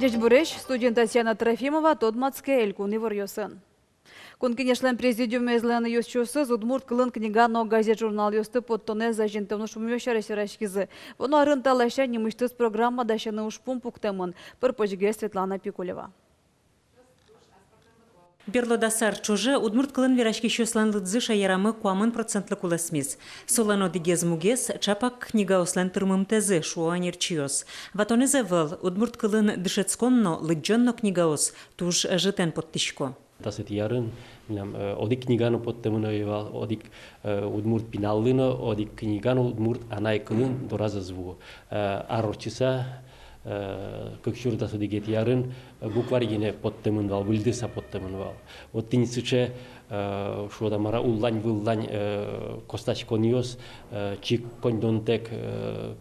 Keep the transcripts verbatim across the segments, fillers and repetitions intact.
Ӟечбуресь! Студиын Татьяна Трофимова. Тодматске элькун иворъёсын. Кун Кенешлэн президиумезлэн ёзчиосыз удмурт кылын книга но газет-журналъёсты поттонэз азинтон ужпумъёс сярысь вераськизы. Вуоно арын та ласянь нимысьтыз программа дасяны ужпум пуктэмын. Пыр-почгес Светлана Пикулева. Берло дас ар ӵоже удмурт кылын вераськисьёслэн лыдзы шаерамы куамын процентлы кулэсмиз. Солэн одӥгез мугез — ӵапак книгаослэн тырмымтэзы, шуо ӧнерчиос. Ватонэз ӧвӧл, удмурт кылын дышетскон но, лыдӟон но книгаос туж ӧжытэн поттӥсько. Дасэтӥ арын милям, э, одӥг книга но поттэмын ӧй вал, одӥг, э, удмурт пиналлы но, одӥг книга но удмурт анай кылын дораз ӧз вуы. Э, ар ортчыса, э, кык сюрс дас одӥгетӥ арын, э, букварь гинэ поттэмын вал, выльдыса поттэмын вал. Вот тӥни сыӵе, э, шуод-а мар-а, уллань-выллань, э, костаськонъёс, э, чик коньдонтэк, э,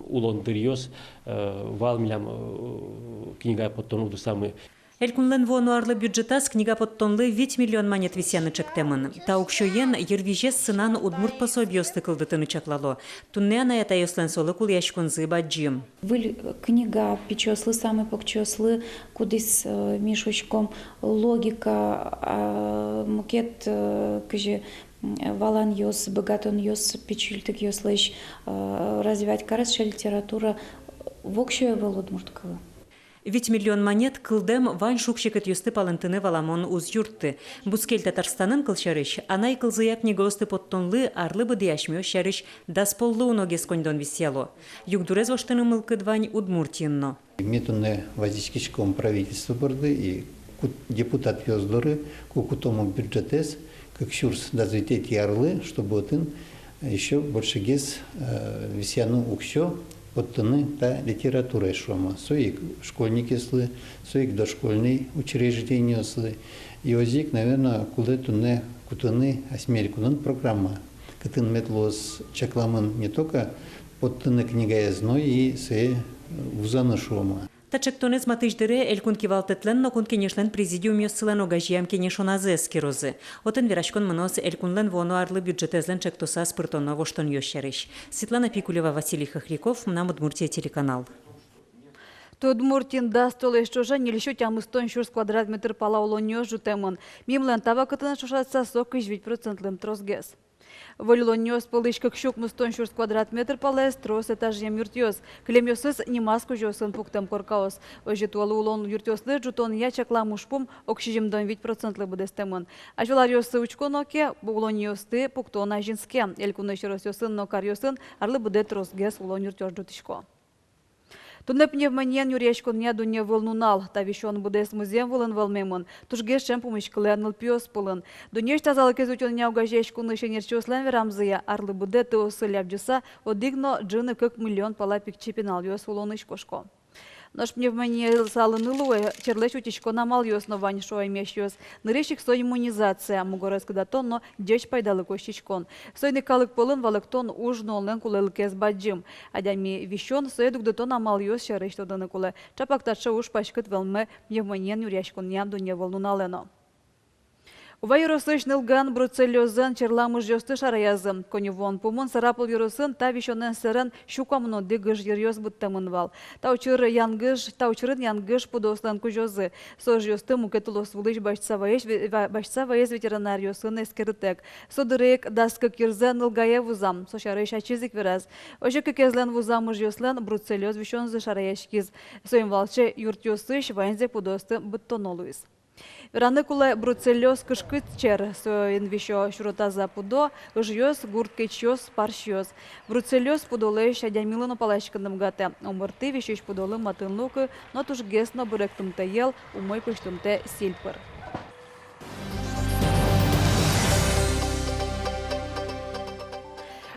улон дыръёс, э, вал милям, э, книга поттон удысамы. Элькунлэн вуоно арлы бюджетаз книга поттонлы вить миллион манет висъяны чектэмын. Та уксёен йырвизез сынан удмурт пособиосты кылдытыны чаклало. Туннэ анай-атайёслэн солы кулэяськонзы бадӟым. Выль книга пичиослы, самой покчиослы, кудӥз, э, ми шуиськом, логика, а, мукет, э, кызьы, м, валанъёс, быгатонъёс пичильтыкъёслэсь, э, развивать карыса литература, воксё ӧвӧл удмурт кылын. Вить миллион манет кылдэм вань шуг-секытъёсты палэнтыны валамон уз юртты. Бускель Татарстанын, кылсярысь, анай кылзыя книгаосты поттонлы арлы быдэ асьмеос сярысь дас поллы уногес коньдон висъяло. Югдурез воштыны мылкыд вань Удмуртиын но. Ми туннэ вазиськиськом правительство борды и ку-, депутатъёс доры, ку кутомы бюджетэз кык сюрс дас витетӥ арлы, чтобы отын ещё большегес, э, висъяны уксё поттыны та литератураез, шуом-а. Со ик школьникъёслы, со ик дошкольный учреждениослы. И озьы ик, наверно, кулэ туннэ кутыны асьме элькунын программа, кытын мед луоз чакламын не только поттыны книгаез, но и сое, э, вузаны, шуом-а. Та чектонэз матысь дыре Элькун Кивалтэтлэн но Кун Кенешлэн президиумъёссылэн огазеям кенешоназы эскерозы. Отын вераськон мыноз элькунлэн вуоно арлы бюджетэзлэн чектосаз пыртоно воштонъёс сярысь. Светлана Пикулева, Василий Хохряков, «Мынам Удмуртие» телеканал. Туэ Удмуртиын дас толэзь ӵоже ньыльсю тямыстон сюрс квадрат метр пала улонниос ӝутэмын. Мимлэн та вакытын ӵошатыса, со кызь вить процентлы тросгес. Выль улонниос пӧлысь кык сю укмыстон сюрс квадрат метр палаез трос этажъем юртъёс. Кылемъёсыз нимаз кузёосын пуктэм коркаос. Озьы туэ улон юртъёслы ӝутонъя чаклам ужпум ог сизьымдон вить процентлы быдэстэмын. Азьвыл аръёсы учконо ке, улонниосты пуктон азинске. Элькунысь ёросъёсын но каръёсын арлы быдэ тросгес улон юртъёс ӝутӥсько. Туннэ пневмониен нюръяськонъя дунневыл нунал. Та висён быдэс музъем вылын вӧлмемын, тужгес ӵем пумиськылэ нылпиос пӧлын. Дуннеысь тазалыкез утёнъя огазеяськонысь ӧнерчиослэн верамзыя, арлы быдэ тыосы лябӟыса, одӥг но ӝыны кык миллион пала пичи пиналъёс улонысь кошко. Нош пневмониез алыны луэ черлэсь утиськон амалъёс но вань, шуо эмъясьёс. Нырысь ик со иммунизация, мугорез кыдатон но ӟеч пайдалыко сиськон. Соин ик калык пӧлын валэктон уж нуонлэн кулэлыкез бадӟым. Адями висён, сое дугдытон амалъёс сярысь тодыны кулэ. Ӵапак таӵе уж паськыт вӧлме пневмониен нюръяськонъя дунневыл нуналэ но. Ува ёросысь Нылгаын бруцеллёзэн черлам ыжъёсты шараязы. Коньывуон пумын Сарапул ёросын та висёнэн сэрен сю куамын одӥг ыж йыръёс быдтэмын вал. Та учыр янгыш, та учырын янгыш пудоослэн кузёзы. Со ыжъёсты мукет улосвылысь басьтыса ваись ве-, ва-, басьтыса ваись ветеринаръёсын эскерытэк. Со дыре ик дас кык йырзэ Нылгае вузам, со сярысь ачиз ик вераз. Озьы кыкезлэн вузам ыжъёслэн бруцеллёз висёнзы шараяськиз. Соин валче юртъёсысь ваньзэ пудоосты быдтоно луиз. Вераны кулэ, бруцеллёз кышкыт чер, соин висё сюро-таза пудо, ыжъёс, гурт кечъёс, парсьёс. Бруцеллёз пудолэсь адямилы но паласькыны быгатэ. Омыртӥ висись пудолы матын лук но тужгес но быректымтэ йӧл, умой пӧзьтымтэ сильпыр.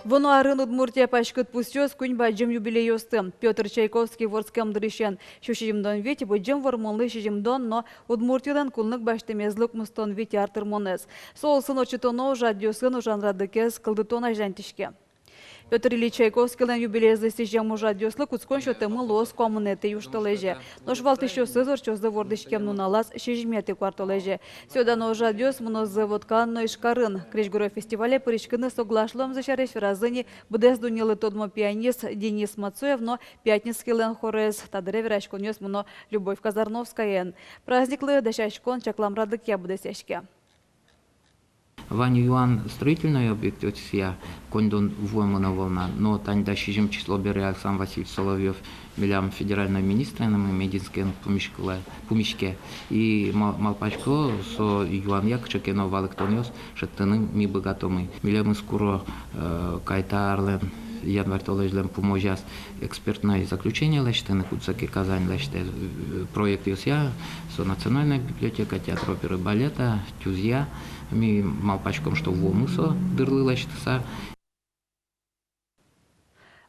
Вуоно арын Удмуртия паськыт пусъёз куинь бадӟым юбилейёсты. Пётр Чайковский вордскем дырысен сю сизьымдон вить, Быдӟым Вормонлы сизьымдон но Удмуртилэн кунлык басьтэмезлы укмыстон вить ар тырмонэз. Со улсын ортчытоно ужрадъёсын ужанрадлыкез кылдытон азьланьтӥське. Пётр Ильич Чайковскийлэн юбилейзэ сӥзем ужрадъёслы кутскон сётэмын луоз куамынэтӥ южтолэзе. Нош валтӥсьёсыз ортчозы вордӥськем нуналаз сизьыметӥ куартолэзе. Сӥё-дано ужрадъёс мынозы Воткаын но Ижкарын. Крезьгуро фестивале пыриськыны соглаш луэмзы сярысь веразы ни быдэс дуннелы тодмо пианист Денис Мацуев но Пятницкийлэн хорез. Та дыре вераськонъёс мыно Любовь Казарновскаен. Праздниклы дасяськон чаклам радлыкъя быдэсъяське. Вань юан строительной объектъёсъя коньдон вуэмын ӧвӧл на, но тани дас сизьым число бере Александр Васильевич Соловьёв милям федеральной министрен Мединскиен пумиськылэ, пумиське. И ма-, малпасько, со юанъя кыӵе ке но валэктонъёс шедьтыны ми быгатомы. Милемыз куро, э, кайта арлэн январь толэзьлэн пумозяз экспертной заключение лэсьтыны, кудзэ ке Казань лэсьтэ, э, проектъёсъя, со Национальной библиотека, театр оперы и балета, ТЮЗъя. Ми малпаськом, что вуомы со дырлы лэсьтыса.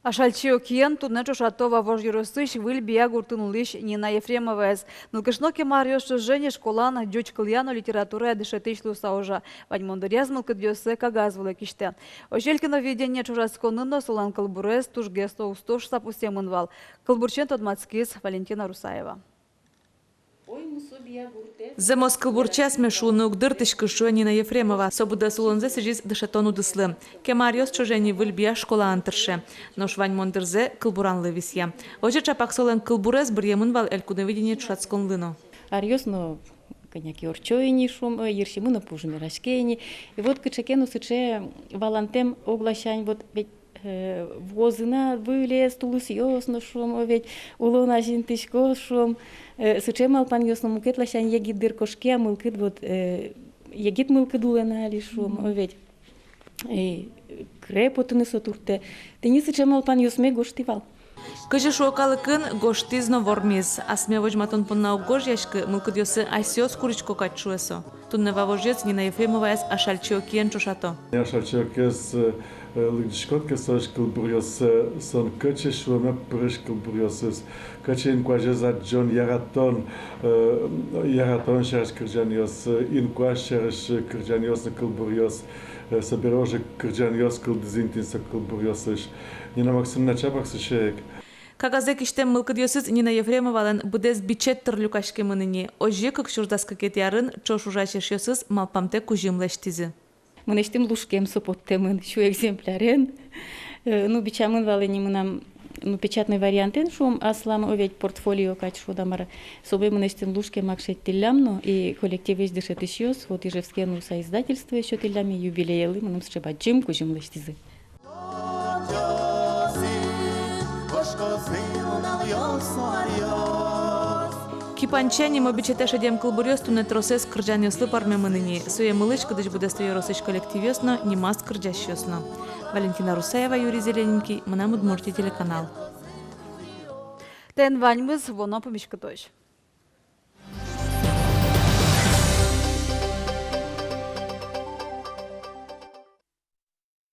Ашальчи Окиен туннэ ӵошато Вавож ёросысь Выль Бия гуртын улӥсь Нина Ефремоваез. Нылкышно кема аръёс ӵоже ни школаын ӟуч кылъя но литературая дышетӥсь луыса ужа. Ваньмон дыръяз мылкыдъёссэ кагаз вылэ кисьтэ. Озьы «Элькуновидение» ӵошатсконын но солэн кылбурез тужгес но усто шуыса пусъемын вал. Кылбурчиен тодматскиз Валентина Русаева. Зэмос кылбурчи асме шуыны уг дыртӥськы, шуэ Нина Ефремова. Со быдэс улонзэ сӥзиз дышетон удыслы. Кема аръёс ӵоже ни Выль Бия школаын тырше. Нош ваньмон дырзэ кылбуранлы висъя. Озьы ӵапак солэн кылбурез быръемын вал «Элькуновидение» ӵошатсконлы но. Аръёс но кӧня ке ортчо ини, шуом, э, йырсимы но пуж вераське ини. И вот кыӵе ке но сыӵе валантэм огласянь, вот ведь, э, вуозы на выльёс, тулысъёс но, шуом, о, ведь улон азинтӥськоз, шуом, э, сыӵе малпанъёс но, мукет ласянь егит дыр кошке, а мылкыд вот, э, егит мылкыд улэ на али, шуом, о, ведь. И кыре потыны со туртэ. Тӥни сыӵе малпанъёсме гожтӥ вал. Кызьы шуо калыкын, гожтӥз но вормиз. Асме возьматон понна уг гожъяськы, мылкыдъёсы асьсэос курисько кадь, шуэ со. Туннэ вавожъёс Нина Ефремоваез Ашальчи Окиен ӵошато. Ашальчи Окиез, э, лыдӟиськод ке солэсь кылбуръёссэ, со кыӵе сюлэме пырись кылбуръёсыз, кыӵе инкуазез адӟон, яратон, э, яратон сярысь кырӟанъёс, э, инкуазь сярысь кырӟанъёс но кылбуръёс. Э, собере уже кырӟанъёс кылдӥзы ини тӥни со кылбуръёсысь. Нина Максимовна ӵапак сыӵе ик. Кагазэ кисьтэм мылкыдъёсыз Нина Ефремовалэн быдэс бичет тыр люкаськемын ини. Озьы кык сюрс дас кыкетӥ арын ӵош ужась эшъёсыз малпамтэ кузьым лэсьтӥзы. Мынэсьтым лушкем со поттэмын сю экземплярен. Э, ну, бичамын вал ини мынам, ну, печатной вариантэн, шуом, аслам, о, ведь портфолио кадь шуод-а, мар-а. Собере мынэсьтым лушкем ик шедьтӥллям но, и коллективысь дышетӥсьёс, вот, Ижевске нуыса издательствое сётӥллям, и юбилейлы мыным сыӵе бадӟым кузьым лэсьтӥзы. Кипанча нимо бичетэ шедем кылбуръёс туннэ тросэз кырӟанъёслы пӧрмемын ини. Сое мылысь-кыдысь быдэсто ёросысь коллективъёс но, нимаз кырӟасьёс но. Валентина Русаева, Юрий Зелененький, «Мынам Удмуртие» телеканал. Таин ваньмыз, вуоно пумиськытозь.